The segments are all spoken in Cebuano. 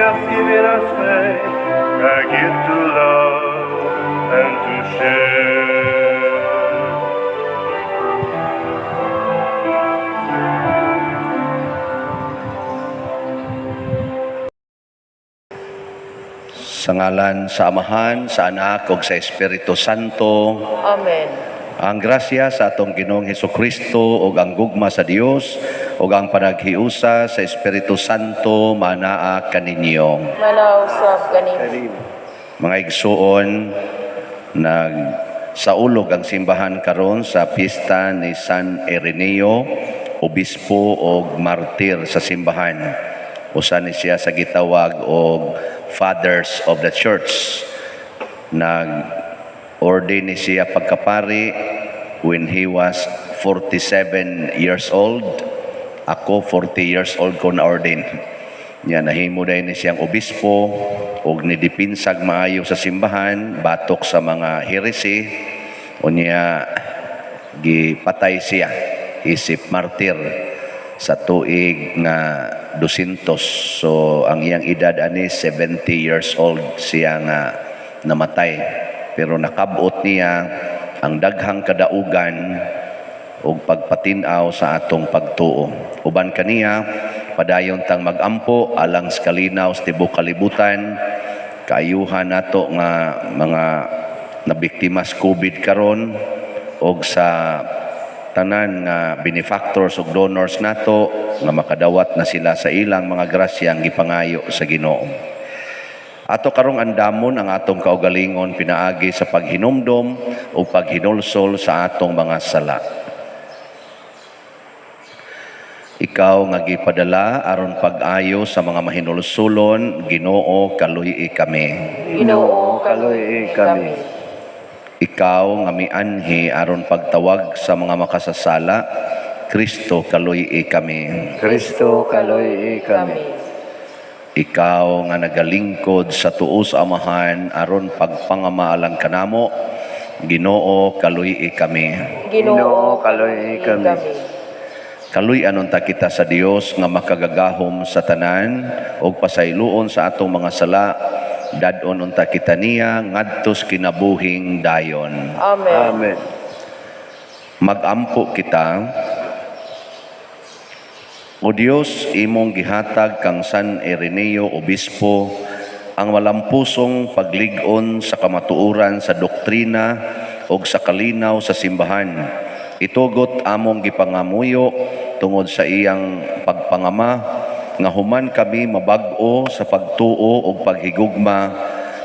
has given us faith, a gift to love and to share. Sa ngalan sa Amahan, sa Anak ug sa Espiritu Santo. Amen. Ang grasya sa atong Ginoong Hesukristo ug ang gugma sa Dios ug ang panaghiusa sa Espiritu Santo manaa kaninyo. Manausap kanimo. Mga igsuon, nag saulog ang simbahan karon sa pista ni San Ireneo, obispo og martir sa simbahan. Usa ni siya sa gitawag og Fathers of the Church. Nag-ordain ni siya pagkapari when he was 47 years old. Ako, 40 years old ko na-ordain. Nya nahimo dayon ni siyang obispo ug nidepinsag maayo sa simbahan batok sa mga heresy. Unya gipatay siya isip martir sa tuig nga 200. So ang iyang edad ani 70 years old siya nga namatay, pero nakabot niya ang daghang kadaugan ug pagpatin-aw sa atong pagtuo. Uban kaniya, padayon tang magampo alang sa kalinaw sa tibuok kalibutan. Kaayuhan nato nga mga nabiktima sa COVID karon og sa tanan nga benefactors ug donors nato nga makadawat na sila sa ilang mga grasya ang gipangayo sa Ginoo. Ato karong andamon ang atong kaugalingon pinaagi sa paghinumdom o paghinulsol sa atong mga sala. Ikaw nga gipadala aron pag-ayo sa mga mahinulsulon, Ginoo, kaluy-i kami. Ginoo, kaluy-i kami. Ikaw nga mianhi aron pagtawag sa mga makasasala, Kristo, kaluy-i kami. Kristo, kaluy-i kami. Ikaw nga nagalingkod sa tuo sa Amahan aron pagpangamaalang kanamo, Ginoo, kaluy-i kami. Ginoo, kaluy-i kami. Kaluy-an unta kita sa Dios nga makagagahom sa tanan ug pasayloon sa atong mga sala, dad-on unta kita niya ngadto sa kinabuhing dayon. Amen. Amen. Magampo kita. O Dios, imong gihatag kang San Ireneo Obispo ang malampusong paglig-on sa kamatuoran sa doktrina ug sa kalinaw sa simbahan. Itugot among gipangamuyo tungod sa iyang pagpangama nga human kami mabag-o sa pagtuo ug paghigugma,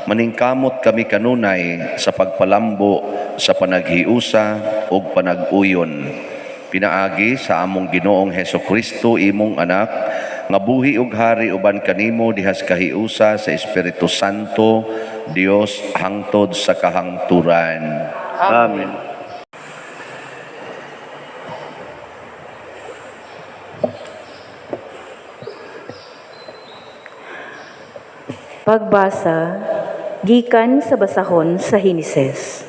maningkamot kami kanunay sa pagpalambo sa panaghiusa ug panag-uyon. Pinaagi sa among Ginoong Hesukristo, imong anak, nga buhi ug hari uban kanimo dihas kahiusa sa Espiritu Santo, Dios hangtod sa kahangturan. Amen. Pagbasa gikan sa basahon sa Henesis.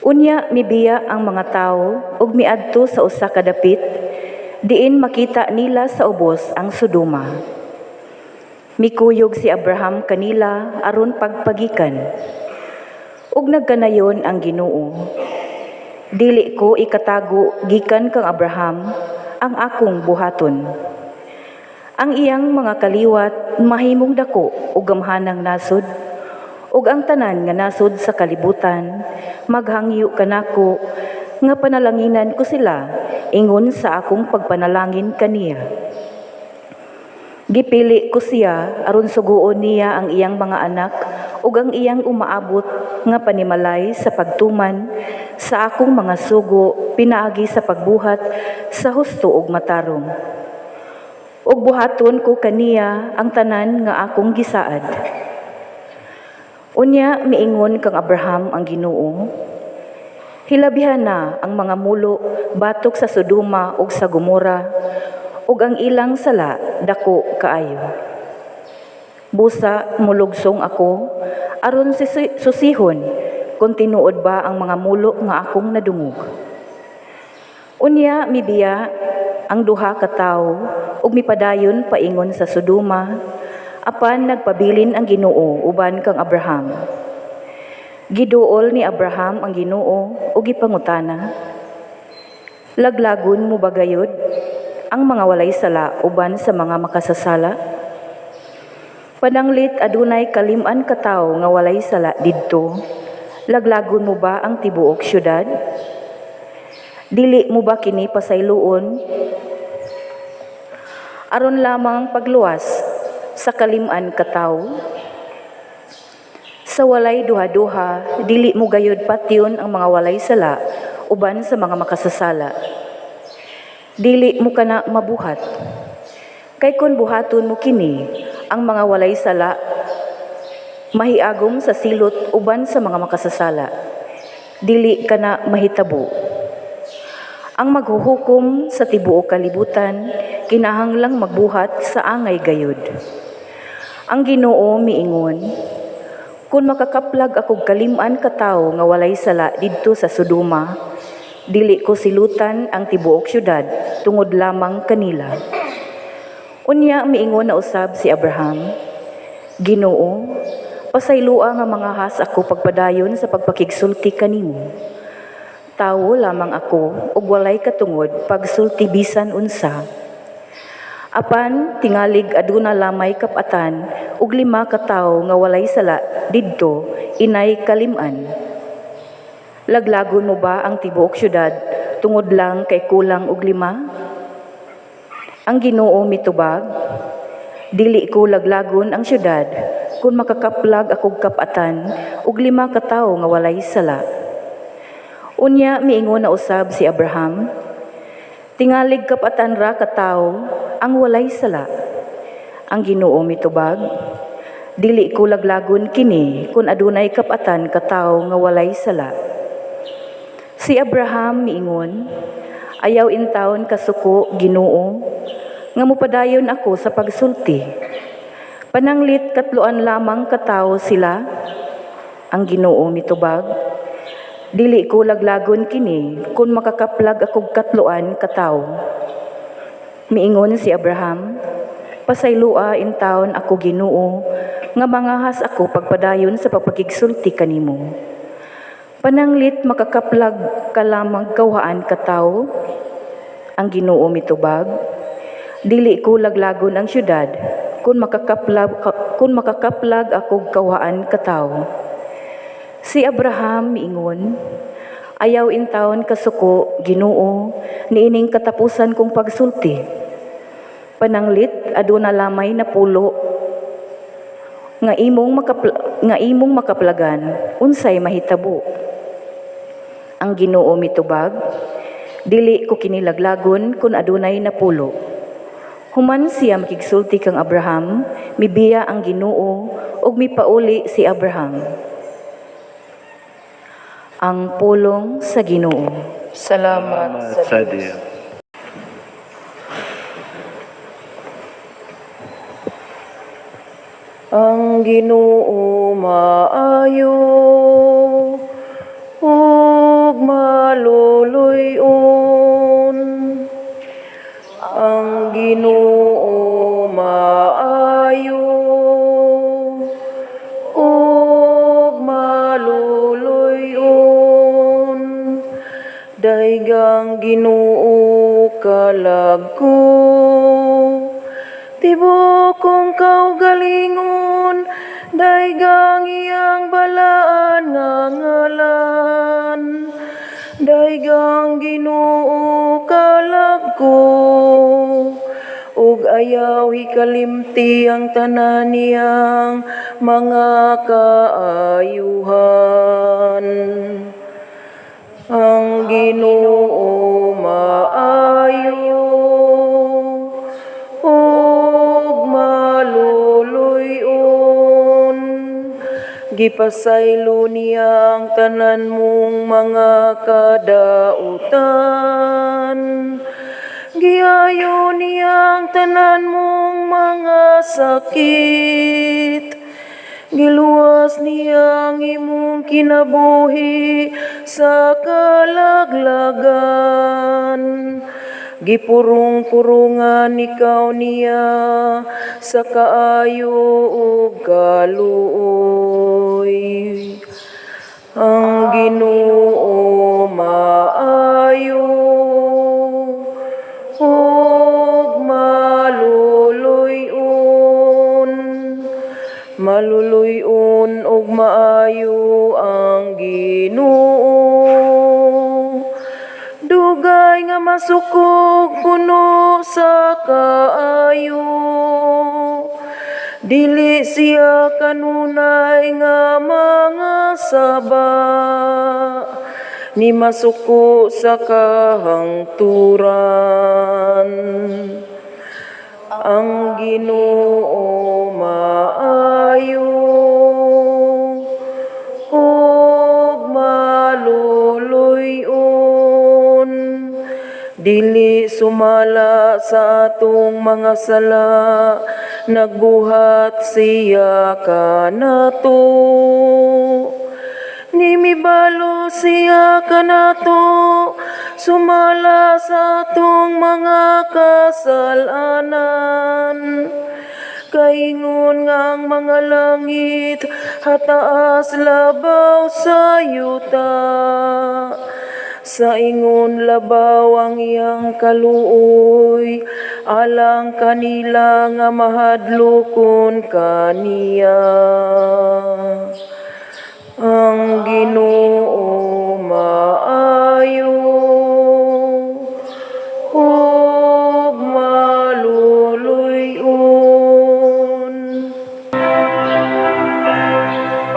Unya mibiya ang mga tawo ug miadto sa usa ka dapit diin makita nila sa ubos ang Sodoma. Mikuyog si Abraham kanila aron pagpagikan. Ug nagkanayon ang Ginoo. Dili ko ikatago gikan kang Abraham ang akong buhaton. Ang iyang mga kaliwat mahimong dako ug gamhanang nasod, ug ang tanan nga nasod sa kalibutan maghangyo kanako nga panalanginan ko sila ingon sa akong pagpanalangin kaniya. Gipili ko siya aron suguon niya ang iyang mga anak ug ang iyang umaabot nga panimalay sa pagtuman sa akong mga sugo pinaagi sa pagbuhat sa husto ug matarong. Ug buhaton ko kaniya ang tanan nga akong gisaad. Unya miingon kang Abraham ang Ginoo, hilabihan na ang mga mulo batok sa Sodoma ug sa Gomora, ug ang ilang sala dako kaayo. Busa mulugsong ako aron susihon kung tinuod ba ang mga mulo nga akong nadungog. Unya mibiya ang duha ka tawo ug mipadayon paingon sa Sodoma, apan nagpabilin ang Ginoo uban kang Abraham. Giduol ni Abraham ang Ginoo ug gipangutana, "Laglagon mo ba gayud ang mga walay sala uban sa mga makasasala? Pananglit adunay 5 ka tawo nga walay sala didto, laglagon mo ba ang tibuok syudad? Dili mo ba kini pasayloon aron lamang pagluwas sa 5 ka tawo? Sa walay duha-duha, dili mo gayud patyon ang mga walay sala uban sa mga makasasala. Dili mo kana mabuhat. Kay kun buhaton mo kini, ang mga walay sala mahiagom sa silot uban sa mga makasasala. Dili kana mahitabo. Ang maghuhukom sa tibuok kalibutan kinahanglang magbuhat sa angay gayud." Ang Ginoo miingon, "Kun makakaplag akog 5 ka tawo nga walay sala didto sa Sodoma, dili ko silutan ang tibuok syudad tungod lamang kanila." Unya miingon na usab si Abraham, "Ginoo, pasayloa nga mangahas ako pagpadayon sa pagpakigsulti kanimo. Tawo lamang ako ug walay katungod pagsulti bisan unsa. Apan tingalig aduna lamay kapatan ug 5 ka tawo nga walay sala didto inay 5. Laglagon mo ba ang tibuok syudad tungod lang kay kulang og 5?" Ang Ginoo mitubag, "Dili ko laglagon ang syudad kung makakaplag akog kapatan ug 5 ka tawo nga walay sala." Unya miingon na usab si Abraham, "Tingalig kapatan ra ka tawo ang walay sala." Ang Ginoo mitubag, "Dili ko laglagon kini kung adunay kapatan ka tawo nga walay sala." Si Abraham miingon, "Ayaw intawon kasuko, Ginoo, nga mopadayon ako sa pagsulti. Pananglit 3 lamang ka tawo sila." Ang Ginoo mitubag, "Dili ko laglagon kini kung makakaplag akog 3 ka tawo." Miingon si Abraham, "Pasayloa intawon ako, Ginoo, nga mangahas ako pagpadayon sa pagpakigsulti kanimo. Pananglit makakaplag ka lamang 2 ka tawo." Ang Ginoo mitubag, "Dili ko laglagon ang syudad kun makakaplag akog 2 ka tawo." Si Abraham miingon, "Ayaw intawon kasuko, Ginoo, niining katapusan kong pagsulti. Pananglit aduna lamay 10 nga imong makaplagan, unsay mahitabo?" Ang Ginoo mitubag, "Dili ko kini laglagon kun adunay 10." Human siya makigsulti kang Abraham, mibiya ang Ginoo ug mipauli si Abraham. Ang pulong sa Ginoo. Salamat sa sa Dios. Dios. Ang Ginoo maayo ug maluluy-on. Ang Ginoo maayo ug maluluy-on. Daygang Ginoo kalag ko, tibuok kong kaugalingon, daygang iyang balaan nga ngalan. Daygang Ginoo kalag ko, ug ayaw hikalimti ang tanan niyang mga kaayuhan. Ang Ginoo maayo ug maluluy-on. Gipasaylo niya ang tanan mong mga kadautan. Giayo niya ang tanan mong mga sakit. Giluwas niya ang imong kinabuhi sa kalaglagan. Gipurong-purungan ikaw niya sa kaayo ug kaluoy. Ang Ginoo maayo ug maluluy-on. Maluluy-on ug maayo ang Ginoo. Dugay nga masukog, puno sa kaayo. Dili siya kanunay nga mga saba, ni masuko sa kahangturan. Ang Ginoo maayo ug maluluy-on. Dili sumala sa atong mga sala, nagbuhat siya kanato. Nimibalo siya kanato, sumala sa atong mga kasalanan. Kaingon nga ang mga langit hataas labaw sa yuta, sa ingon labaw ang iyang kaluoy alang kanila nga mahadlokon kaniya. Ang Ginoo maayo ug maluluy-on.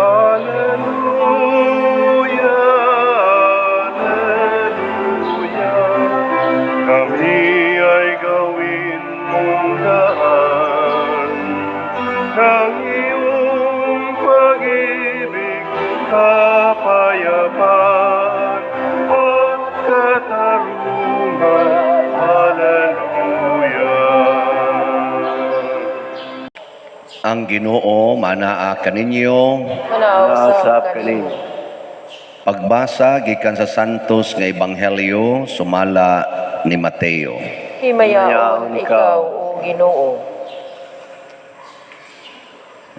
Alleluia, Alleluia. Kami ay gawin mong daan ng iyong pag-ibig, kapayapaan at katarungan. Alleluia. Ang Ginoo manaa kaninyo. Manausap Nausap kanimo. kaninyo. Pagbasa gikan sa Santos nga Ebanghelyo sumala ni Mateo. Himayaon Himayaon ikaw, ikaw, o Ginoo.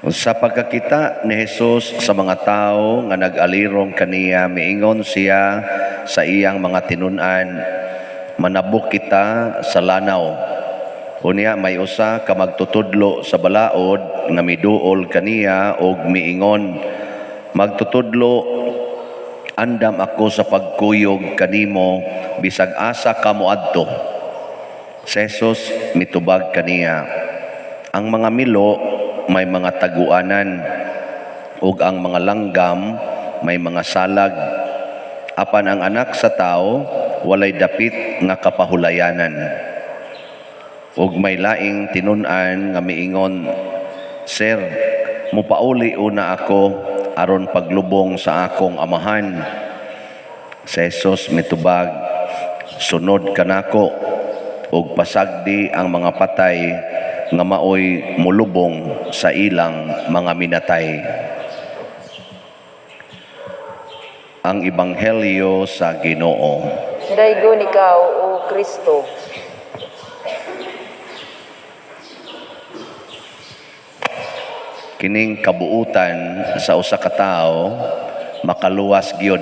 Sa pagkakita ni Jesus sa mga tao nga nag-alirong kaniya, miingon siya sa iyang mga tinun-an, "Manabok kita sa lanaw." Unya may usa ka magtutudlo sa balaod nga miduol kaniya og miingon, "Magtutudlo, andam ako sa pagkuyog kanimo bisag asa ka moadto." Si Jesus mitubag kaniya, "Ang mga milo may mga taguanan ug ang mga langgam may mga salag, apan ang Anak sa Tao walay dapit nga kapahulayanan." Ug may laing tinun-an nga miingon, "Sir, mupauli una ako aron paglubong sa akong amahan." Si Jesus mitubag, "Sunod kanako ug pasagdi ang mga patay nga maoy mulubong sa ilang mga minatay." Ang Ebanghelyo sa Ginoo. Daygon ikaw, o Kristo. Kining kabuutan sa usa ka tawo makaluwas gyud.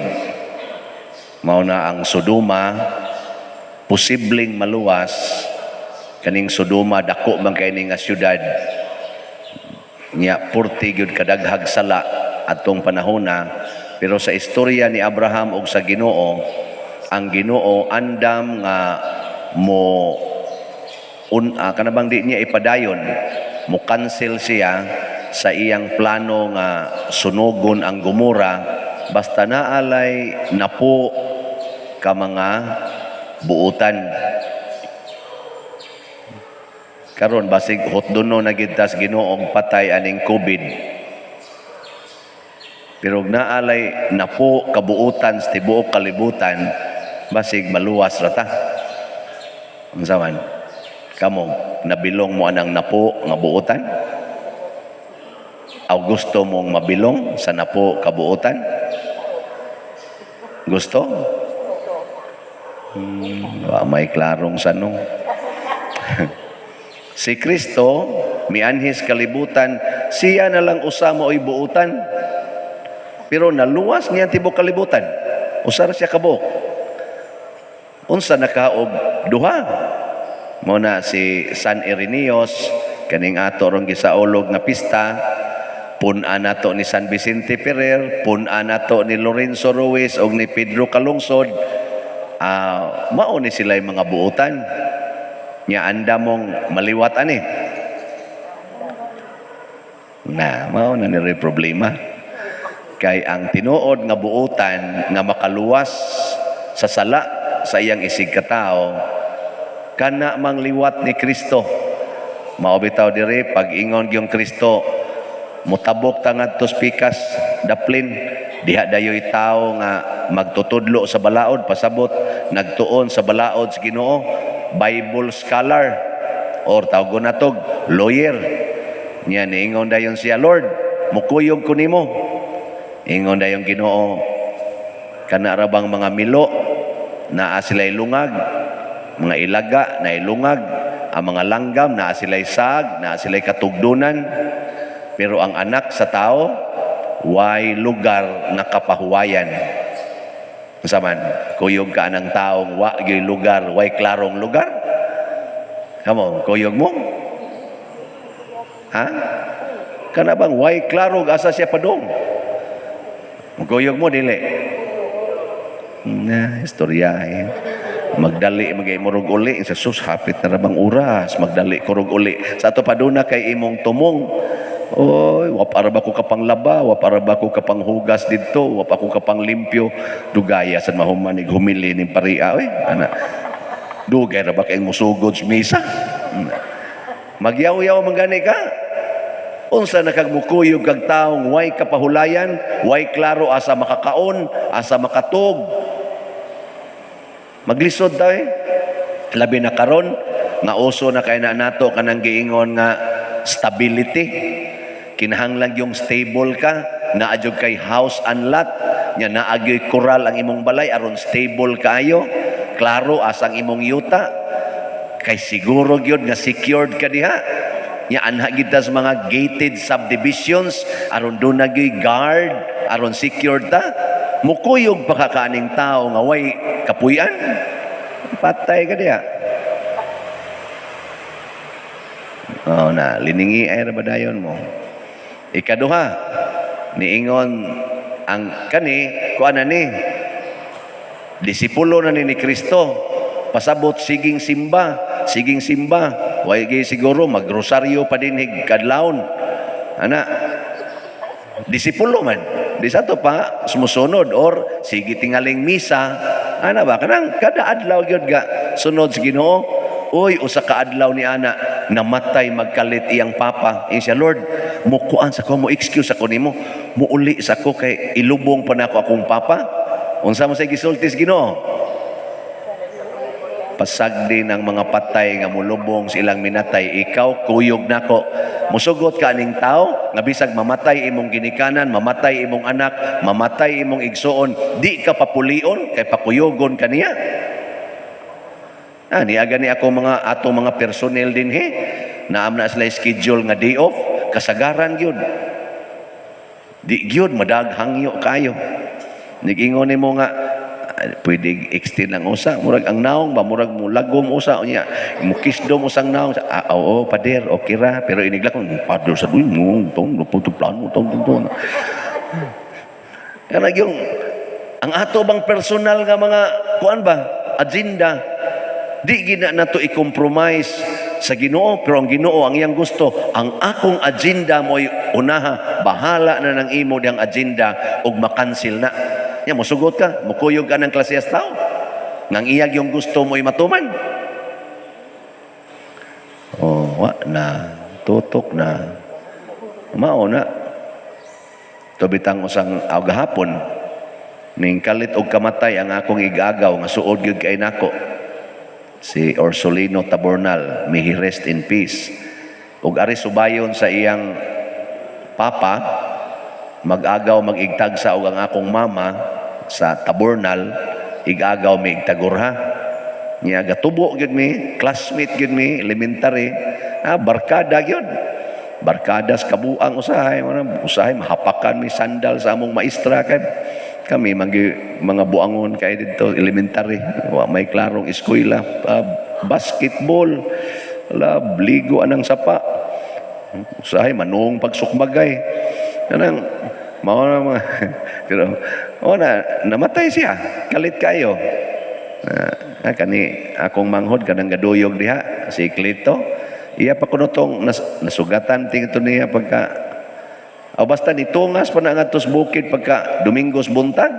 Mao na ang Sodoma posibleng maluwas. Kaning Sodoma dako man kay ni nga syudad. Nya purti gyud kadaghag sala adtong panahona, pero sa istorya ni Abraham ug sa Ginoo, ang Ginoo andam nga mo kanabang di niya ipadayon, mo cancel siya sa iyang plano nga sunugon ang Gomora basta naalay napo ka mga buutan. Karon basig hotdono na gid tas Ginoong patay aning COVID. Pero naalay napo kabuutan sa tibuok kalibutan, basig maluwas ra ta. Unsa man? Kamo nabilong mo anang napo nga buutan? Aw gusto mong mabilong sa napo kabuutan? Gusto? Wa may klarong sanong. Si Kristo mianhis kalibutan, siya na lang usa maoy buutan. Pero naluwas niya tibuok kalibutan. Usa ra siya kabuok. Unsa nakaog duha? Mo na si San Irenaeus, kaning ato rong gisaulog nga pista, pun-an nato ni San Vicente Ferrer, pun-an nato ni Lorenzo Ruiz og ni Pedro Calungsod, mao ni sila yung mga buutan. Nya anda mong maliwat ani. Na, mao na ni problema. Kay ang tinuod nga buutan nga makaluwas sa sala sa iyang isig katao, kana mang liwat ni Kristo. Mao bitaw diri pag ingon gyung Kristo, mutabok ta ngadto sa pikas daplin, diha dayoy tawo nga magtutudlo sa balaod, pasabot nagtuon sa balaod sa Ginoo, Bible scholar or tawgon natog lawyer. Nya niingon dayon siya, "Lord, mukuyog ko nimo." Ingon dayon Ginoo, "Kana ra bang mga milo, naa sila'y lungag, mga ilaga na lungag, ang mga langgam naa sila'y sag, naa sila'y katugdunan, pero ang anak sa tao way lugar nga kapahuwayan." Unsa man, kuyog ka ng taong wa gyud lugar, way klarong lugar? Kamo, kuyog mo? Ha? Kana bang way klaro asa siya padung? Kuyog mo dili? Na, istorya eh. Magdali magay murog uli sa sus, hapit na ra bang oras, magdali kurog uli. Sa ato paduna kay imong tumong. Oy, wa para ba ko kapang laba, wa para ba ko kapang hugas didto, wa pa ko kapang limpyo. Dugaya sad mahuman ig humili ning paria oy. Ana. Dugay ra ba kay musugod sa misa? Magyaw-yaw man gani ka. Unsa na kag mukuyog kag taong way kapahulayan, way klaro asa makakaon, asa makatug. Maglisod ta eh. Labi na karon nga uso na kay na nato kanang giingon nga stability. Kinahanglan yung stable ka, naa jud kay house and lot, nya naa gyoy koral ang imong balay aron stable kaayo, klaro asang imong yuta, kay siguro gyud nga secured ka diha. Nya anha gid ta sa mga gated subdivisions aron duna gyoy guard, aron secured ta. Mukuyog pa ka kaaning tao nga way kapuy-an, patay ka diha. Oh na, liningi ay ra ba dayon mo. Ikaduha, niingon ang kani, kuan na ni, disipulo na ni Kristo, pasabot siging simba, siging simba, way gay siguro magrosaryo pa din kadlawon. Ana, disipulo man, di sa to pa sumusunod or sige tingaling misa, ana ba kanang kada adlaw gyud ga sunod sa Ginoo. Uy, usa ka adlaw ni ana namatay magkalit iyang papa. Ingon siya, "Lord, mukuan sa ko, mo excuse ako nimo, muuli sa ko kay ilubong pa nako akong papa." Unsa mo say gisulti sa Ginoo? Pasagdi ng mga patay nga mulubong sa ilang minatay, ikaw kuyog nako. Musugot ka aning tao nga bisag mamatay imong ginikanan, mamatay imong anak, mamatay imong igsuon, di ka papulion kay pakuyogon kaniya. Ah, niaga ni ako mga atong mga personnel dinhi, naam na sila schedule nga day off, kasagaran gyud. Di gyud madaghangyo kayo. Nigingon nimo nga pwede extend lang usa, murag ang naong ba murag mo lagom usa unya, mukisdom usang naong. Ah, oo pader, okay ra, pero inigla ko pader sa duy mo, tong lupo plano tong tong. Kana yung ang ato bang personal nga mga kuan ba agenda, di gina nato i-compromise sa Ginoo, pero ang Ginoo ang iyang gusto, ang akong agenda mo'y unaha, bahala na ng imo diyang agenda ug makansil na. Nya mosugot ka, mukuyog ka ng klasehas tao. Nang iyag yung gusto mo'y matuman. Oh, wa na, tutok na. Mao na. Tubitang usang gahapon ning kalit og kamatay ang akong igagaw nga suod gyud kay nako. Si Orsolino Tabornal, may he rest in peace. Ug ari subayon sa iyang papa, mag-agaw mag-igtagsa og ang akong mama sa Tabornal, igagaw may igtagurha. Nya gatubo gyud mi, classmate gyud mi, elementary. Ah, barkada gyud. Barkada sa kabuang usahay, mana usahay mahapakan mi sandal sa among maestra kay kami mga buangon kay didto elementary, wa may klarong eskwela, basketball, wala ligo anang sapa. Usahay manong pagsukmagay. Kanang mao na mga pero o na namatay siya, kalit kayo. Kani akong manghod kanang gaduyog diha si Clito. Iya pa kuno tong nasugatan ting ito niya pagka o basta nitungas pa na ngadto sa bukid pagka Domingos buntag.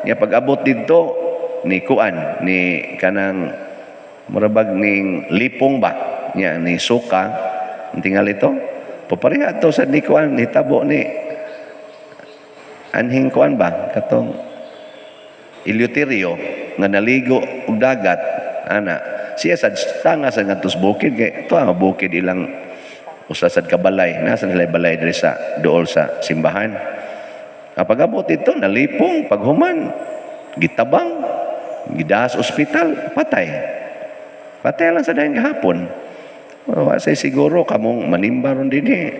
Niya pag-abot didto ni kuan ni kanang murabag ning lipong ba niya ni suka ang tingali ito. Papareha to sa ni kuan hitabo ni anhing kuan ba katong Eleuterio nga naligo og dagat ana siya sad tanga sa ngadto sa bukid kay to ang bukid ilang usa sad ka balay, nasa nila balay diri sa duol sa simbahan. Kapag abot ito nalipong, paghuman gitabang, gidas ospital, patay patay lang sa dayon gahapon. Wa say siguro kamong manimba ron dinhi,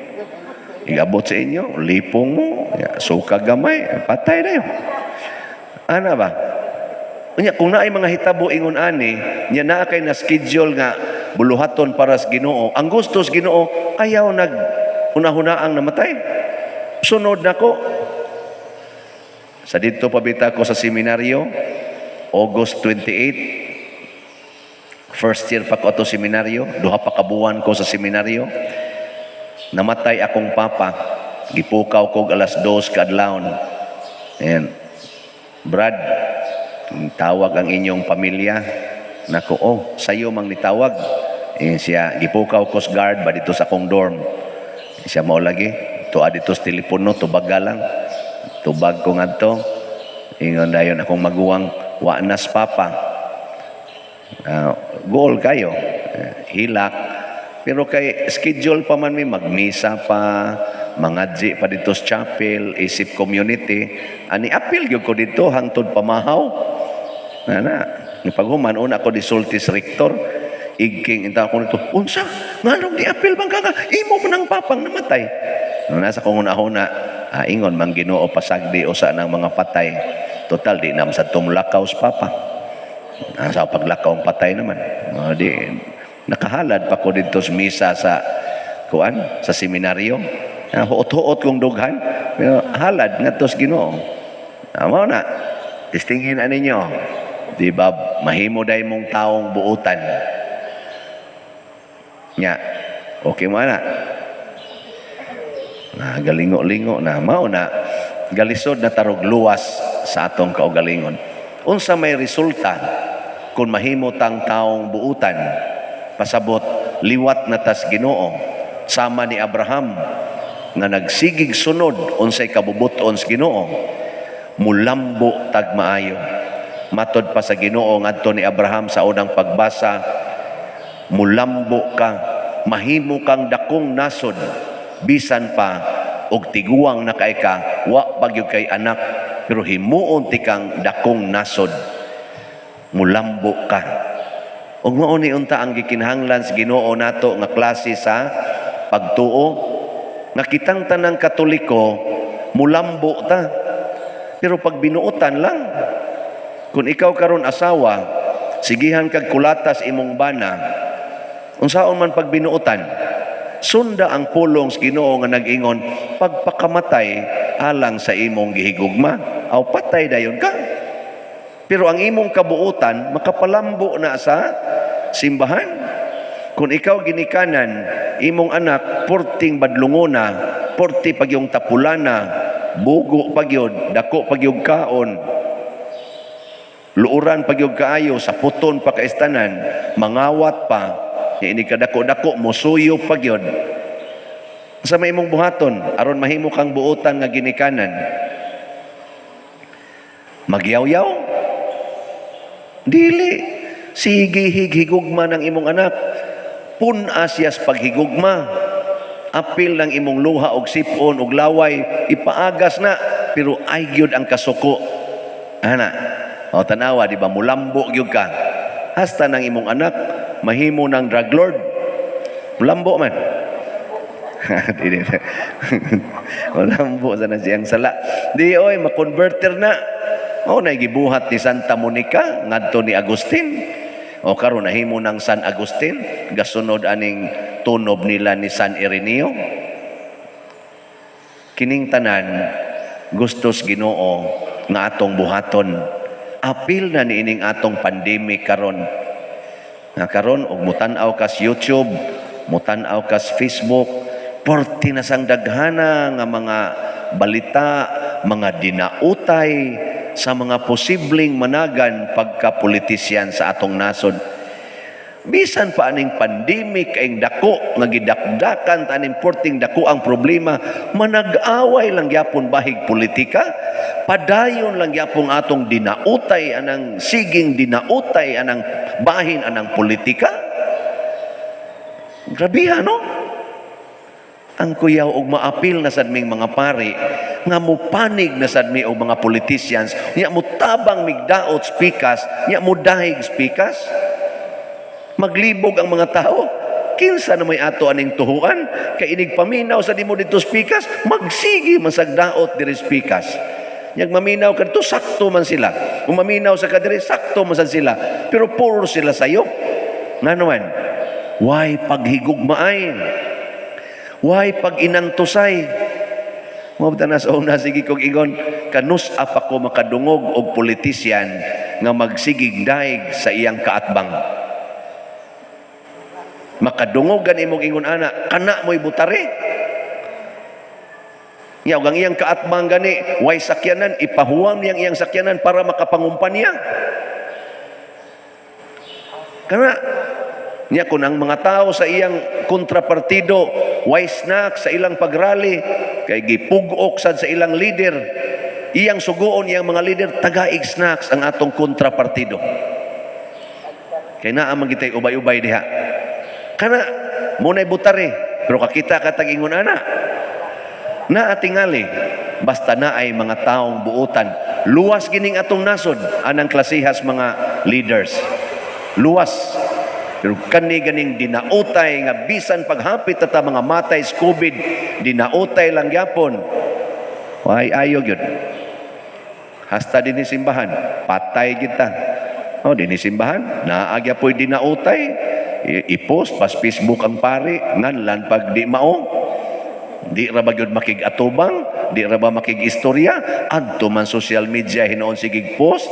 igabot sa inyo lipong mo ya, suka gamay, patay na yun ana ba. Unya kung naay mga hitabo ingon ani, nya naa kay na schedule nga buluhaton para sa Ginoo. Ang gusto sa Ginoo ayaw nag hunahuna-ang namatay. Sunod nako. Sa didto pa bita ko sa seminaryo, August 28, first year pa ko ato seminaryo, 2 pa ka buwan ko sa seminaryo. Namatay akong papa, gipukaw ko alas 2 kaadlawon. Ayan. Brad, tawag ang inyong pamilya. Nako, oh, sayo mang nitawag. Eh, siya, gipukaw ko sa guard ba dito sa akong dorm. Siya mao lagi, tuwa dito sa telepono, tubaga lang. Tubag ko ngadto. Ingon dayon akong maguwang, wa nas papa. Goal kayo. Hilak. Pero kay schedule pa man mi, magmisa pa, mangadji pa dito sa chapel, isip community. Ani apil gyud ko dito hangtod pamahaw. Nana, ni paghuman una ko disulti sa rektor, igking inta ko nito, unsa? Nganong di apil bang ka nga? Imo man ang papang namatay. No, nasa kong una-una, ingon man Ginoo pasagdi usa ng mga patay. Total di nam sa tumlakaw sa papa. Sa paglakaw ang patay naman. No, di nakahalad pa ko dito sa misa sa kuan sa seminaryo. Huot-huot kong dughan, pero halad ngadto sa Ginoo. Mao na. Testingin ani ninyo. Di ba mahimo day mong taong buutan. Nya, okay mo na. Na galingo-lingo na mao na galisod na tarog luwas sa atong kaugalingon. Unsa may resulta kung mahimo tang taong buutan? Pasabot liwat na tas Ginoo sama ni Abraham nga nagsigig sunod unsay kabubuton sa Ginoo, mulambo tag maayo. Matod pa sa Ginoo ngadto ni Abraham sa unang pagbasa, mulambo ka, mahimo kang dakong nasod, bisan pa og tiguang na kay ka, wa pa gyud kay anak, pero himuon ti kang dakong nasod, mulambo ka. Ug mao ni unta ang gikinahanglan sa Ginoo nato nga klase sa pagtuo, nga kitang tanang Katoliko mulambo ta, pero pag binuotan lang. Kung ikaw karon asawa, sigihan kag kulatas imong bana, unsaon man pag binuotan, sunda ang pulong sa Ginoo nga nag-ingon, pagpakamatay alang sa imong gihigugma, aw patay dayon ka. Pero ang imong kabuotan makapalambo na sa simbahan. Kung ikaw ginikanan, imong anak porting badlungona, porti pagyong tapulana, bugo pagyod, dako pagyog kaon, luuran pagyog kaayo, saputon pa kaistanan, mangawat pa, ini kadako-dako, musuyo pagyod. Sa may imong buhaton, aron mahimo kang buotan nga ginikanan, Magyaw-yaw? Dili. Sige highigugma ng imong anak. Pun-a siyas paghigugma. Apil ng imong luha og sipon og laway, ipaagas na, pero ay gyud ang kasuko. Ana. O tanawa, di ba mulambo gyud ka. Hasta nang imong anak mahimo ng drug lord. Lambo man. Dili. Lambo sa na siyang sala. Di oy, makonverter na. O na gibuhat ni Santa Monica ngadto ni Agustin. O karon nahimo ng San Agustin, gasunod aning tunob nila ni San Ireneo. Kining tanan gustos Ginoo nga atong buhaton. Apil na niining atong pandemic karon. Nga karon og mutan-aw kas YouTube, mutan-aw kas Facebook, porti na sang daghana nga mga balita, mga dinautay sa mga posibleng managan pagka politisyan sa atong nasod. Bisan pa aning pandemic kayong dako nga gidakdakan ta aning porting dako ang problema, manag-away lang gyapon bahig politika, padayon lang gyapon atong dinautay anang siging dinautay anang bahin anang politika. Grabiha, no? Ang kuyaw og maapil na sad ming mga pari nga mupanig na sad mi og mga politicians, nya mutabang migdaot spikas, nya mudahig spikas. Maglibog ang mga tao. Kinsa na may ato aning tuhuan? Kay inig paminaw sa dimo dito spikas, magsigi man sag daot diri spikas. Nyag maminaw kadto, sakto man sila. Kung maminaw sa kadiri, sakto man sad sila. Pero puro sila sayo. Ngano man? Why paghigugmaay? Why pag inantusay? Mao na sa una, sige kog ingon, kanus pa ko makadungog og politisyan nga magsigig daig sa iyang kaatbang. Makadungog gani imong ingon ana, kana mo'y butare. Nya og ang iyang kaatbang gani way sakyanan, ipahuwam niyang iyang sakyanan para makapangumpanya. Kana niya kung ang mga tao sa iyang kontrapartido way snack sa ilang pagrally kay gipug-ok sad sa ilang leader, iyang suguon iyang mga leader, tagaig snacks ang atong kontrapartido. Kay naa man gitay ubay-ubay diha. Kana mo na'y butare, pero kakita ka tag ingon ana. Naa tingali basta na ay mga taong buotan. Luwas gining atong nasod anang klasihas mga leaders. Luwas. Pero kani ganing dinautay nga bisan paghapit ta mga matay sa COVID, dinautay lang gyapon. Way ayo gyud. Hasta dinhi simbahan, patay kita. Oh, dinhi simbahan, naa gyapoy dinautay. I-post pas Facebook ang pari, nganlan pag di mao. Di ra ba gyud makig-atubang, di ra ba makig-istorya, adto man social media hinuon sigig post,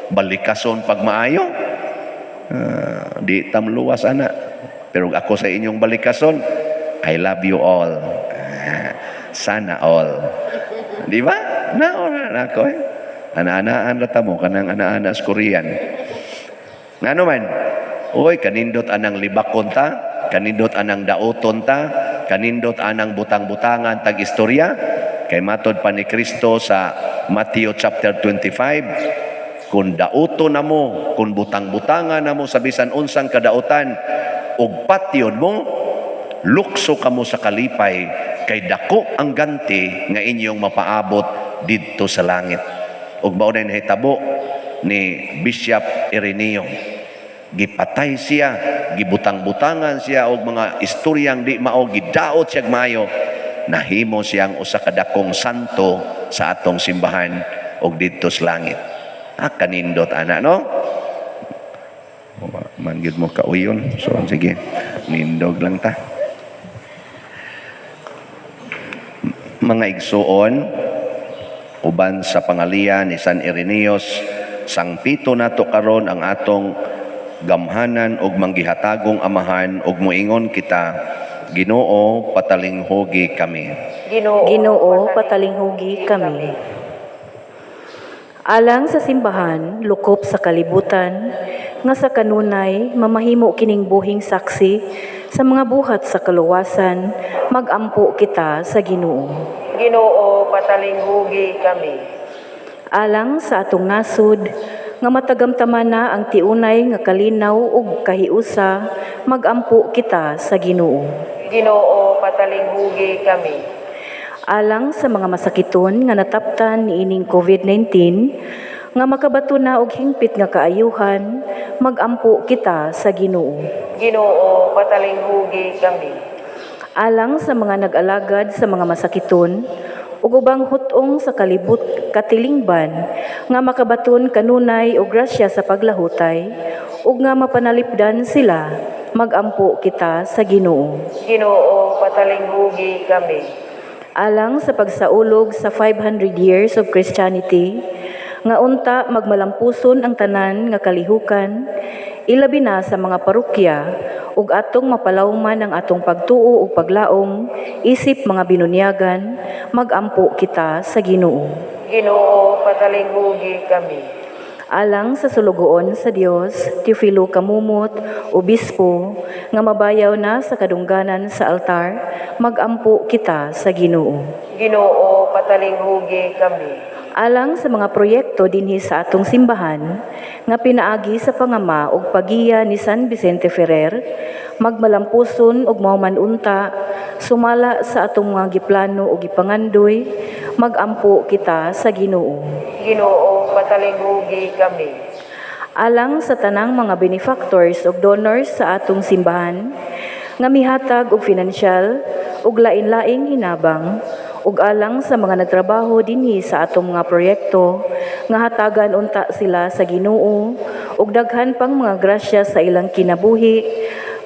balikason pag maayo. Di tamluwas ana. Pero ako sa inyong balikason, I love you all. Sana all. Di ba? Naora na ako eh. Ana-anaan ra ta mo kanang ana-ana sa Korean. Ngano man? Oy, kanindot anang libakon ta, kanindot anang dauton ta, kanindot anang butang-butangan tag istorya. Kay matod pa ni Kristo sa Matthew chapter 25, kung dauto na mo, kung butang-butangan na mo sa bisan unsang kadautan, ug patyon mo, lukso kamo sa kalipay, kay dako ang ganti nga inyong mapaabot didto sa langit. Ug mao na nahitabo ni Bishop Ireneo. Gipatay siya, gibutang-butangan siya og mga istoryang di mao, gidaot siya maayo, nahimo siyang usa ka dakong santo sa atong simbahan og didto sa langit. Ah, kanindot ana, no? Man gyud mo kauyon. So sige, nindog lang ta. Mga igsuon, uban sa pangalian ni San Irenaeus, sangpito nato karon ang atong gamhanan og manggihatagong amahan og moingon kita, Ginoo, patalinghugi kami. Ginoo, Ginoo, patalinghugi kami. Alang sa simbahan, lukop sa kalibutan, nga sa kanunay, mamahimo kining buhing saksi sa mga buhat sa kaluwasan, magampo kita sa Ginoo. Ginoo, patalinghugi kami. Alang sa atong nasod, nga matagamtaman na ang tiunay nga kalinaw ug kahiusa, magampo kita sa Ginoo. Ginoo, patalinghugi kami. Alang sa mga masakiton nga nataptan niining COVID-19, nga makabato na og hingpit nga kaayuhan, magampo kita sa Ginoo. Ginoo, patalinghugi kami. Alang sa mga nag-alagad sa mga masakiton ug ubang hut-ong sa kalibot katilingban nga makabaton kanunay og grasya sa paglahutay ug nga mapanalipdan sila, magampo kita sa Ginoo. Ginoo, patalinghugi kami. Alang sa pagsaulog sa 500 years of Christianity, nga unta magmalampuson ang tanan nga kalihukan, ilabi na sa mga parokya, ug atong mapalawman ang atong pagtuo ug paglaom isip mga binunyagan, magampo kita sa Ginoo. Ginoo, patalinghugi kami. Alang sa sulugoon sa Dios, Teofilo Camomot, obispo, nga mabayaw na sa kadungganan sa altar, magampo kita sa Ginoo. Ginoo, patalinghugi kami. Alang sa mga proyekto dinhi sa atong simbahan nga pinaagi sa pangama ug pagiya ni San Vicente Ferrer, magmalampuson ug mahuman unta sumala sa atong mga giplano ug gipangandoy, magampo kita sa Ginoo. Ginoo, patalinghugi kami. Alang sa tanang mga benefactors ug donors sa atong simbahan nga mihatag og finansyal ug lain-laing hinabang, ug alang sa mga nagtrabaho dinhi sa atong mga proyekto nga hatagan unta sila sa Ginoo ug daghan pang mga grasya sa ilang kinabuhi,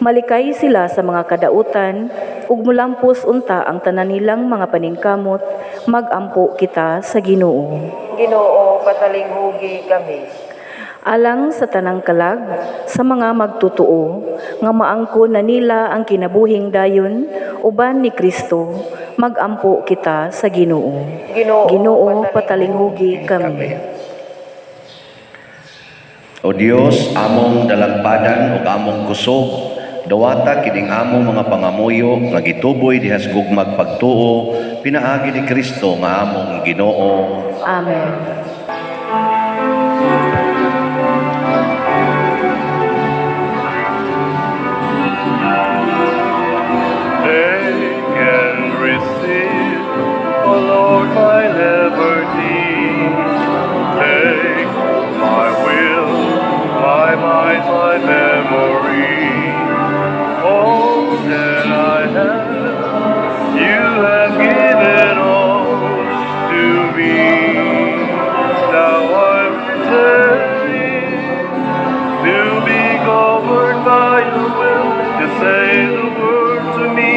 malikay sila sa mga kadautan ug mulampos unta ang tanan nilang mga paningkamot, magampo kita sa Ginoo. Ginoo, patalinghugi kami. Alang sa tanang kalag sa mga magtutuo nga maangkon na nila ang kinabuhing dayon uban ni Kristo, magampo kita sa Ginoo. Ginoo, Ginoo, patalinghugi kami. O Dios, among dalagpadan ug among kusog, dawata kining among mga pangamuyo nga gituboy diha sa gugmag pagtuo pinaagi ni Kristo nga among Ginoo. Amen. Take and receive, O Lord, my liberty. Take my will, my mind, my memory. All that I have, you have given all to me. Now I'm returning to be governed by your will. To say the word to me,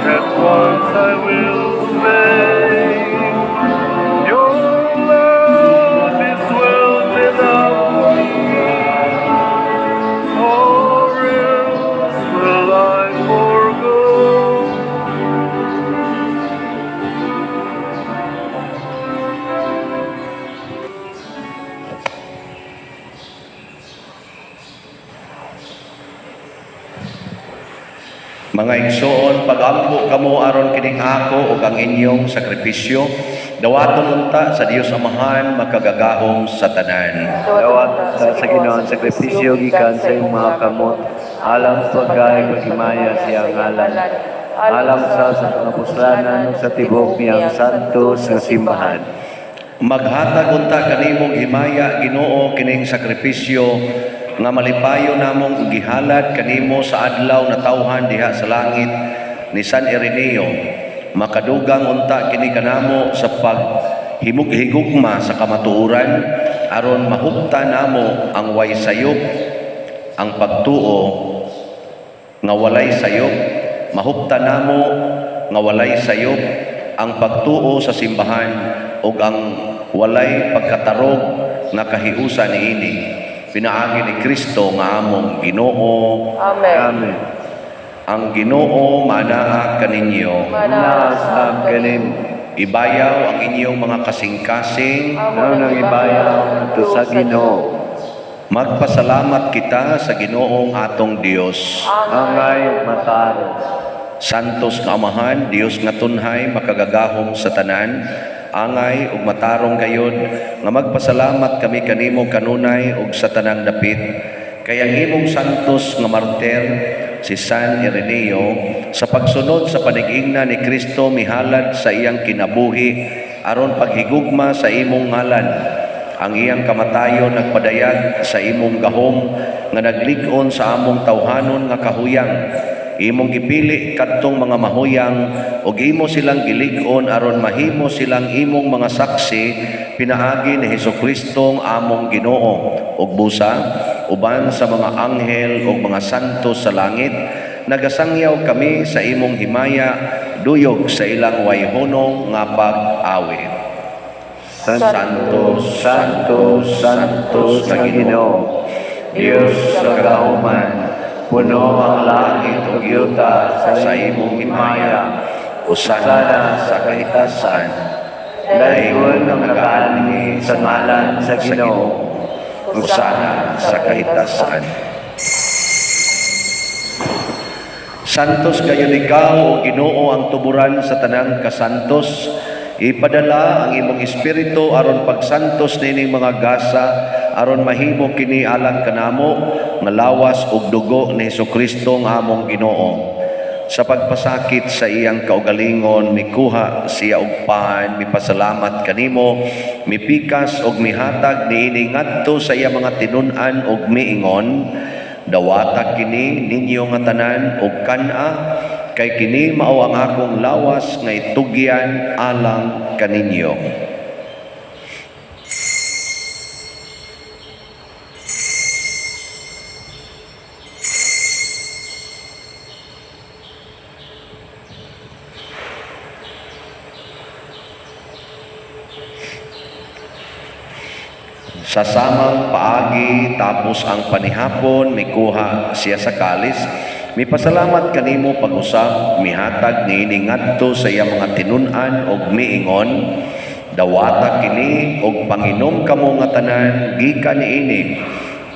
at once I will obey. Your love is wealth without me, or else will I forego. Mga igsoon, pagampo kamo aron kining ako ug ang inyong sakripisyo, dawaton unta sa Dios Amahan makagagahom sa tanan. Dawat sa Ginoo ang sakripisyo gikan sa imong mga kamot, alang sa paggahi paghimaya sa iyang ngalan, alang sa pangapuslanan ug sa tibok niyang santos nga simbahan. Maghatag unta kanimong himaya, Ginoo, kining sakripisyo nga malipayon namong gihalad kanimo sa adlaw na tawhan diha sa langit ni San Ireneo. Makadugang unta kini kanamo sa paghimug-higugma sa kamatuoran aron mahupta namo ang way sayop ang pagtuo nga walay sayop, mahupta namo nga walay sayop ang pagtuo sa simbahan ug ang walay pagkatarog nga kahiusa niini pinaagi ni Kristo nga among Ginoo. Amen. Amen. Ang Ginoo manaa kaninyo. Manaa sab kanimo. Ibayaw ang inyong mga kasing-kasing. Mao nang ibayaw ngadto sa Ginoo. Magpasalamat kita sa Ginoong atong Dios. Angay ug matarong. Santos nga Amahan, Dios nga tunhay, makagagahom sa tanan, angay ug matarong gayod nga magpasalamat kami kanimo kanunay ug sa tanang dapit. Kay ang imong santos nga martir si San Ireneo sa pagsunod sa panigingna ni Kristo mihalad sa iyang kinabuhi aron paghigugma sa imong ngalan. Ang iyang kamatayon nagpadayag sa imong gahom nga naglig-on sa among tawhanon nga kahuyang. Imong gipili kadtong mga mahuyang ug imo silang gilig-on aron mahimo silang imong mga saksi pinaagi ni Hesukristo among Ginoo. Ug busa uban sa mga anghel ug mga santo sa langit, nagasangyaw kami sa imong himaya duyog sa ilang wayhunong nga pag-awit. Santo, Santo, Santo sa Ginoo, Dios sa kahuman, puno ang langit ug yuta sa imong himaya. Hosana sa kahitasan. Daygon ang nagaanhi sa ngalan sa Ginoo. Hosana sa kahitasan. Santos kayo ikaw, o Ginoo, ang tuburan sa tanang kasantos. Ipadala ang imong espiritu aron pagsantos nining mga gasa, aron mahimo kini alang kanamo nga lawas ug dugo ni Hesukristo nga among Ginoo. Sa pagpasakit sa iyang kaugalingon, mikuha siya og pan, mipasalamat kanimo, mipikas og mihatag niini ngadto sa iya mga tinun-an og miingon, dawata kini ninyo nga tanan og kan-a, kay kini mao ang akong lawas nga itugyan alang kaninyo. Sa samang paagi tapos ang panihapon, mikuha siya sa kalis, mipasalamat kanimo pag-usap, mihatag niini ngadto sa iya mga tinun-an og miingon, dawata kini og panginom kamo nga tanan gikan niini,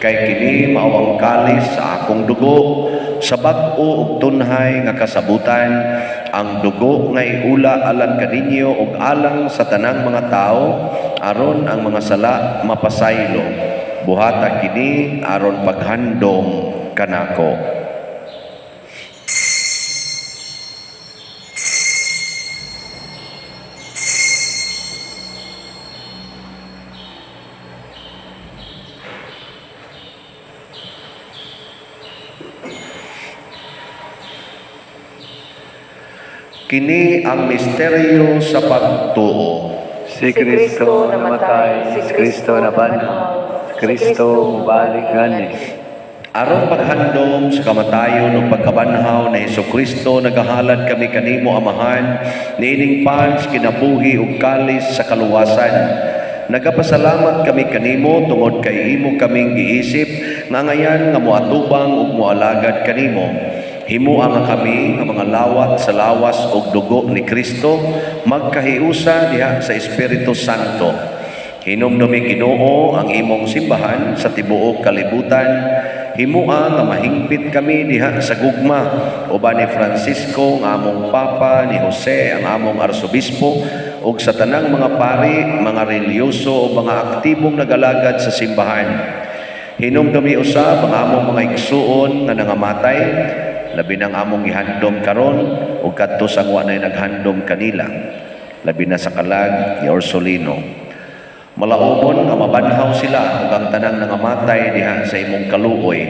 kay kini mao ang kalis sa akong dugo, sa bag-o ug tunhay nga kasabutan, ang dugo nga iula alang kaninyo ug alang sa tanang mga tawo, aron ang mga sala mapasaylo. Buhata kini aron paghandom kanako. Kini ang misteryo sa pagtuo. Si Kristo namatay, si Kristo nabanhaw, si Kristo mubalik gani. Aron paghandom sa kamatayon ug pagkabanhaw ni Hesukristo, nagahalad kami kanimo, Amahan, niining pan sa kinabuhi ug kalis sa kaluwasan. Nagapasalamat kami kanimo tungod kay imo kaming giisip nga ngayan nga moatubang ug moalagad kanimo. Himoa nga kami nga mga lawat sa lawas ug dugo ni Kristo magkahiusa diha sa Espiritu Santo. Hinumdumi, Ginoo, ang imong simbahan sa tibuok kalibutan. Himoa nga mahingpit kami diha sa gugma uban ni Francisco nga among Papa, ni Jose ang among Arsobispo, ug sa tanang mga pari, mga relihiyoso o mga aktibong nagalagad sa simbahan. Hinumdumi usab ang among mga igsuon nga nangamatay, labi nang among gihandom karon ug kadto sa wa nay naghandom kanila, labi na sa kalag ni Orsolino. Malaumon nga mabanhaw sila ug ang tanang nangamatay diha sa imong kaluoy.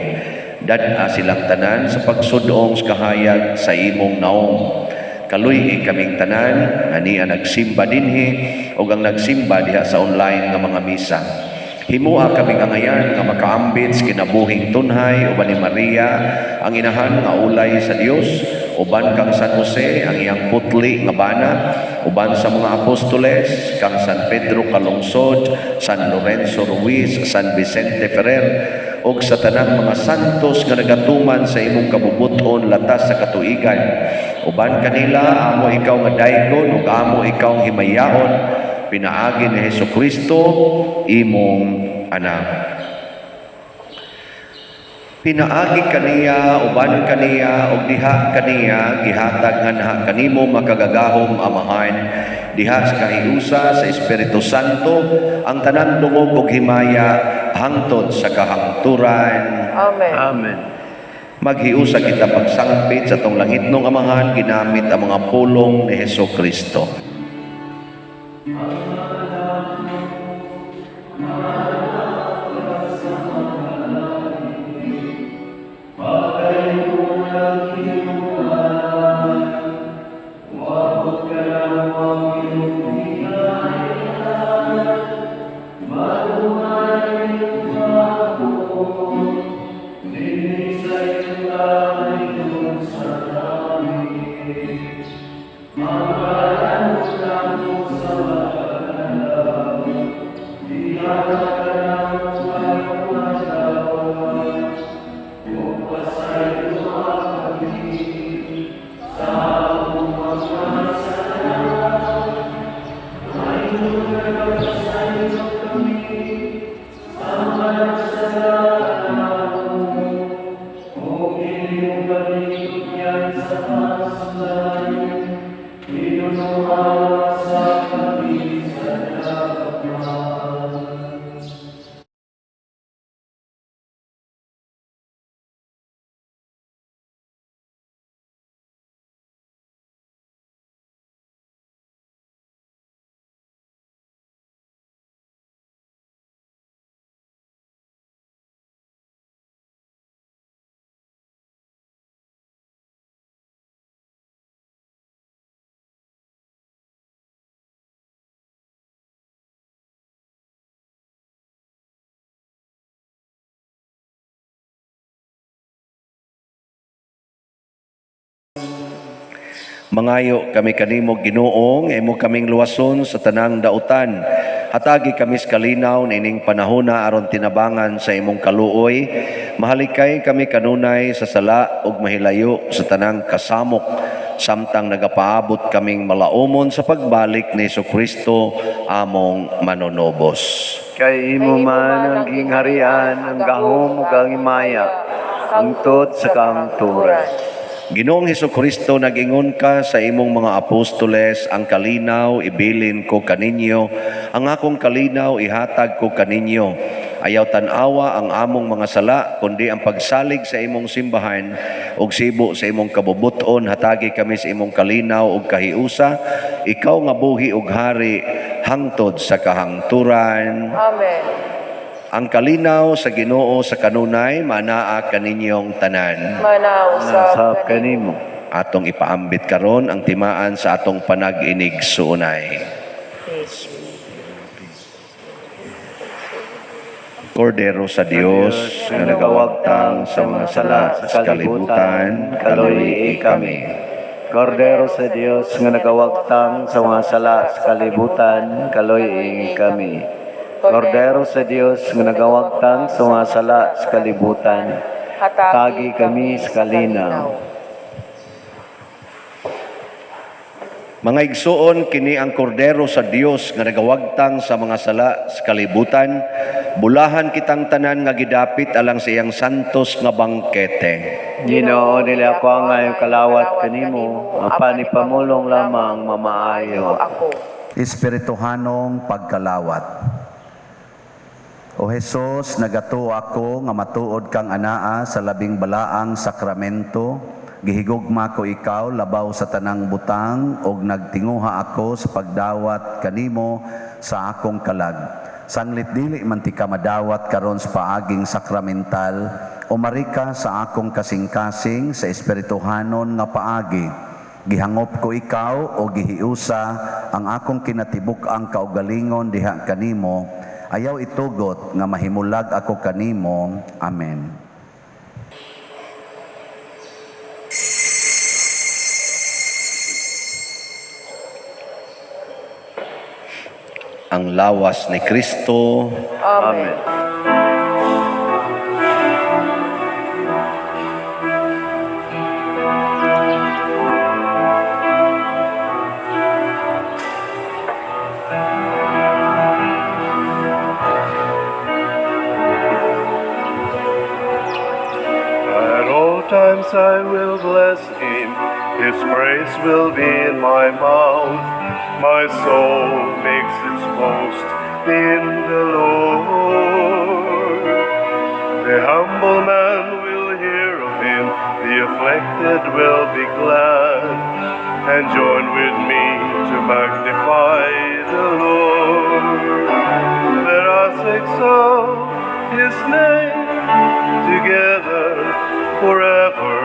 Dad-a silang tanan sa pagsudong sa kahayag sa imong naong. Kaluy-i kaming tanan nga niya nagsimba dinhi ug ang nagsimba diha sa online nga mga misa. Himoa kaming angayan nga makaambit sa kinabuhing tunhay uban ni Maria ang inahan nga ulay sa Dios, uban kang San Jose ang iyang putli nga bana, uban sa mga apostoles kang San Pedro Calungsod, San Lorenzo Ruiz, San Vicente Ferrer, ug sa tanang mga santos nga nagatuman sa imong kabubuton latas sa katuigan. Uban kanila amo ikaw nga daygon ug amo ikaw ang himayaon, pinaagi ni Hesukristo imong anak. Pinaagi kaniya, uban kaniya, ug diha kaniya, gihatag nganha kanimo makagagahom Amahan, diha sa kahiusa sa Espiritu Santo, ang tanang dungog ug himaya hangtod sa kahangturan. Amen. Amen. Maghiusa kita pagsangpit sa tong langitnong Amahan, ginamit ang mga pulong ni Hesukristo. Mangayo kami kanimo Ginoo, nga imo kaming luwason sa tanang dautan. Hatagi kami sa kalinaw niining panahona aron tinabangan sa imong kaluoy. Mahalikay kami kanunay sa sala ug mahilayo sa tanang kasamok, samtang nagapaabot kaming malaumon sa pagbalik ni Hesukristo among manunobos. Kay imo man ang gingharian, ang gahom ug ang himaya, hangtod sa kahangturan. Ginoong Hesukristo, nag-ingon ka sa imong mga apostoles, ang kalinaw ibilin ko kaninyo, ang akong kalinaw ihatag ko kaninyo. Ayaw tan-awa ang among mga sala, kundi ang pagsalig sa imong simbahan ug sibo sa imong kabubuton, hatagi kami sa imong kalinaw ug kahiusa. Ikaw nga buhi ug hari hangtod sa kahangturan. Amen. Ang kalinaw sa Ginoo sa kanunay manaa kaninyong tanan. Manaw Nasab kanimo. Atong ipaambit karon ang timaan sa atong panag-inig suunay. Kordero sa Dios nga nagawagtang sa mga sala sa kalibutan, kaluyi kami. Kordero sa Dios nga nagawagtang sa mga sala sa kalibutan, kaluyi kami. Kordero sa Dios nga nagawagtang sa mga sala sa kalibutan, hatagi kami sa kalinaw. Mga igsuon, kini ang kordero sa Dios nga nagawagtang sa mga sala sa kalibutan. Bulahan kitang tanan nga gidapit alang sa iyang santos nga bangkete. Ginoo, dili ako ang ngayong kalawat kanimo, apan ipamulong lamang mamaayo ako. Espirituhanong pagkalawat. O Hesus, nagatuo ako nga matuod kang anaa sa labing balaang sakramento. Gihigugma ko ikaw labaw sa tanang butang og nagtinguha ako sa pagdawat kanimo sa akong kalag. Sanglit dili man ti ka madawat karon sa paaging sakramental, umarika sa akong kasing-kasing sa espirituhanon nga paagi. Gihangop ko ikaw o gihiusa ang akong kinatibuk-ang kaugalingon diha kanimo. Ayaw itugot nga mahimulag ako kanimo. Amen. Ang lawas ni Kristo. Amen. At all times I will bless him, his praise will be in my mouth. My soul makes its boast in the Lord. The humble man will hear of him, the afflicted will be glad, and join with me to magnify the Lord. Let us exalt his name together forever.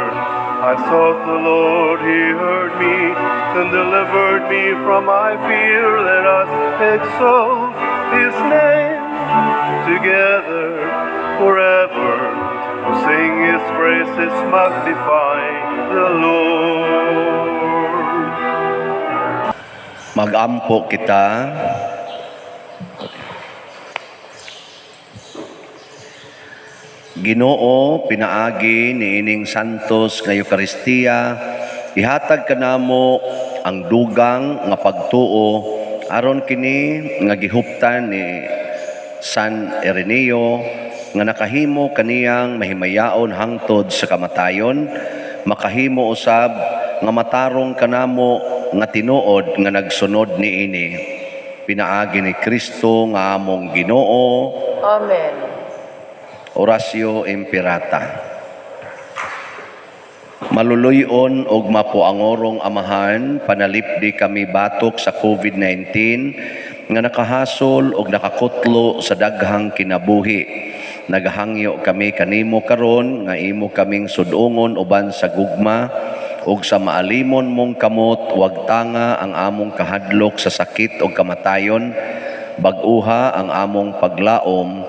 I sought the Lord, he heard me and delivered me from my fear. Let us exalt his name together forever. Sing his praises, magnify the Lord. Magampo kita. Ginoo, pinaagi niining santos nga Eukaristiya, ihatag kanamo ang dugang nga pagtuo aron kini nga gihuptan ni San Ireneo nga nakahimo kaniyang mahimayaon hangtod sa kamatayon, makahimo usab nga matarong kanamo nga tinuod nga nagsunod niini. Pinaagi ni Kristo nga among Ginoo. Amen. Oratio Imperata. Maluluyon og mapuangorong Amahan, panalipdi kami batok sa COVID-19 nga nakahasol og nakakutlo sa daghang kinabuhi. Nagahangyo kami kanimo karon nga imo kaming sudungon uban sa gugma ug sa maalimon mong kamot, wag tanga ang among kahadlok sa sakit ug kamatayon, bag-uha ang among paglaom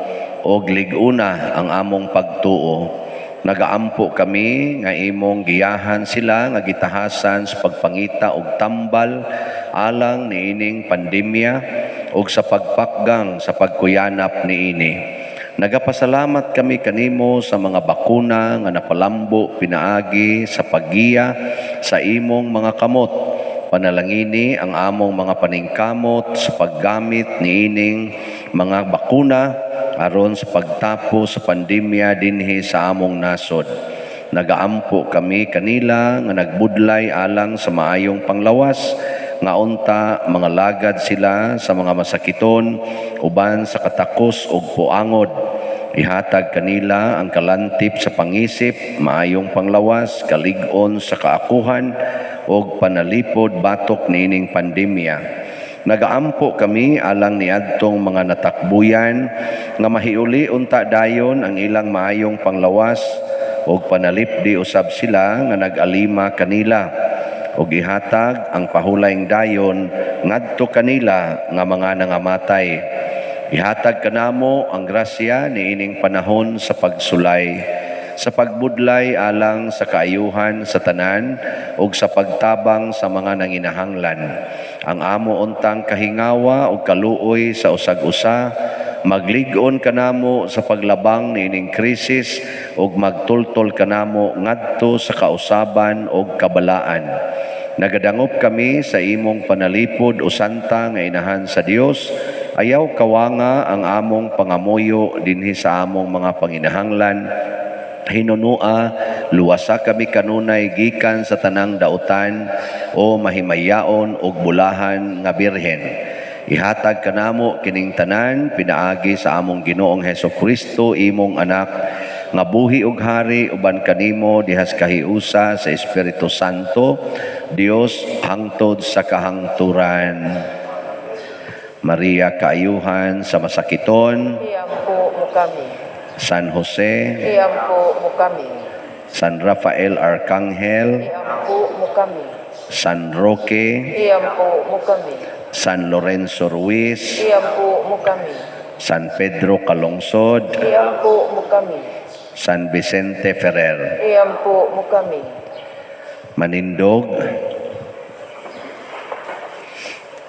og lig-una ang among pagtuo. Nagaampo kami nga imong giyahan sila nga gitahasan sa pagpangita og tambal alang niining pandemya ug sa pagpakgang sa pagkuyanap niini. Nagapasalamat kami kanimo sa mga bakuna nga napalambo pinaagi sa paggiya sa imong mga kamot. Panalangini ang among mga paningkamot sa paggamit niining mga bakuna aron sa pagtapos sa pandemya dinhi sa among nasod. Nagaampo kami kanila nga nagbudlay alang sa maayong panglawas, nga unta mga lagad sila sa mga masakiton uban sa katakos ug puangod. Ihatag kanila ang kalantip sa pangisip, maayong panglawas, kalig-on sa kaakuhan ug panalipod batok niining pandemya. Nagaampo kami alang niadtong mga natakbuyan nga mahiuli unta dayon ang ilang maayong panglawas ug panalipdi usab sila nga nag-alima kanila ug ihatag ang pahulayng dayon ngadto kanila nga mga nangamatay. Ihatag kanamo ang grasya niining panahon sa pagsulay, sa pagbudlay alang sa kaayuhan sa tanan ug sa pagtabang sa mga nanginahanglan. Ang amo untang kahingawa ug kaluoy sa usag-usa, maglig-on kanamo sa paglabang niining krisis ug magtultol kanamo ngadto sa kausaban ug kabalaan. Nagadangop kami sa imong panalipod o santa nga inahan sa Dios. Ayaw kawanga ang among pangamuyo dinhi sa among mga panginahanglan. Hinunua, luwasa kami kanunay gikan sa tanang dautan o mahimayaon ug bulahan nga birhen. Ihatag kanamo kining tanan pinaagi sa among Ginoong Heso Kristo, imong anak, nga buhi ug hari uban kanimo dihas kahiusa sa Espiritu Santo, Dios hangtod sa kahangturan. Maria, kaayuhan sa masakiton, Iampo mo kami. San Jose, Iampo mo kami. San Rafael Arcangel, Iampo mo kami. San Roque, Iampo mo kami. San Lorenzo Ruiz, Iampo mo kami. San Pedro Calungsod, Iampo mo kami. San Vicente Ferrer. Iampo mo kami. Manindog.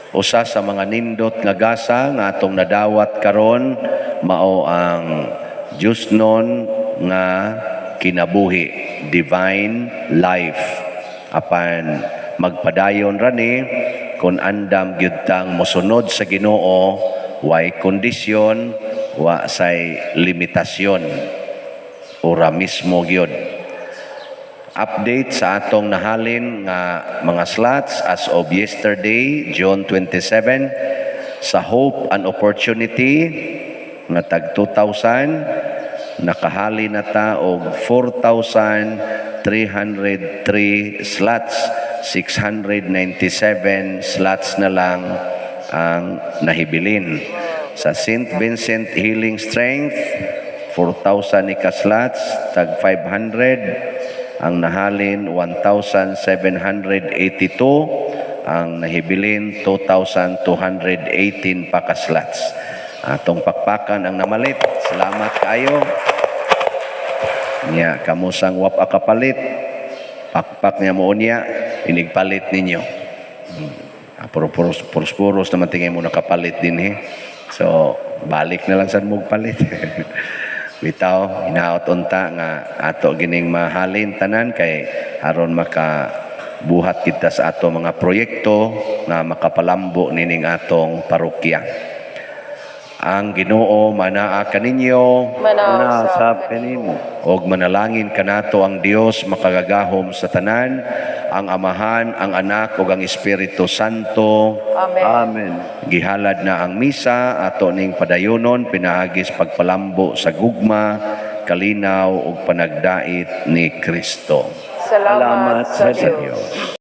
Usa sa mga nindot nga gasa nga atong nadawat karon mao ang Diyosnon nga kinabuhi, divine life. Apan magpadayon rani kun andam gyud tang mosunod sa Ginoo, way kondisyon, wa say limitasyon. Ora mismo gyud. Update sa atong nahalin nga mga slots as of yesterday, June 27, sa Hope and Opportunity nga tag 2,000, nakahali na ta og 4,303 slots, 697 slots na lang ang nahibilin. Sa St. Vincent Healing Strength, 4,000 ni ka slots, tag 500, ang nahalin 1,782, ang nahibilin 2,218 pa ka slots. Atong pakpakan ang namalit. Salamat kaayo. Nya kamusang wap kapalit. Pakpak niya mo unya, inigpalit ninyo. Pero puros, puros, puros naman tingin mo nakapalit din eh. So, balik na lang sa mong palit. Bitaw, hinaot unta nga ato gining mahalin tanan kay aron maka buhat kita sa ato mga proyekto nga makapalambo nining atong parokya. Ang Ginoo manaa kaninyo. Manaa usab kanimo. Og manalangin kanato ang Dios makagagahom sa tanan, ang Amahan, ang Anak ug ang Espiritu Santo. Amen. Amen. Gihalad na ang misa, ato ning padayonon pinaagis pagpalambo sa gugma, kalinaw ug panagdait ni Kristo. Salamat sa Dios. Dios.